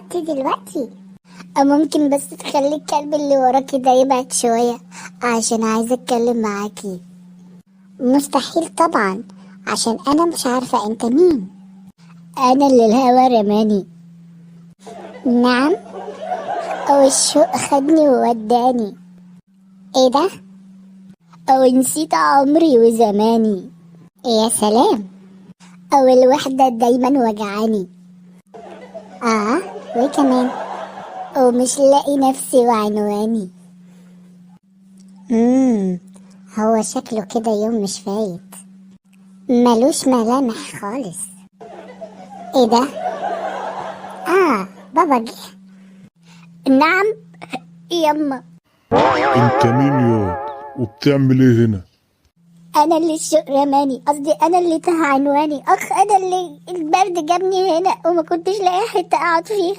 دلوقتي. ممكن بس تخلي الكلب اللي وراكي ده يبعد شوية عشان عايزة اتكلم معاكي؟ مستحيل طبعا، عشان انا مش عارفة انت مين. انا اللي الهوا رماني. نعم؟ او الشوق خدني ووداني. ايه ده؟ او نسيت عمري وزماني. يا سلام. او الوحدة دايما وجعاني. اه، وكمان ومش لاقي نفسي وعنواني. مم هو شكله كده يوم مش فايت، ملوش ملامح خالص. ايه ده؟ اه، بابا جه. نعم يما. انت مين ياض وبتعمل ايه هنا؟ انا اللي الشوق رماني، قصدي انا اللي تاه عنواني. اخ، انا اللي البرد جابني هنا وما كنتش لاقي حته اقعد فيها.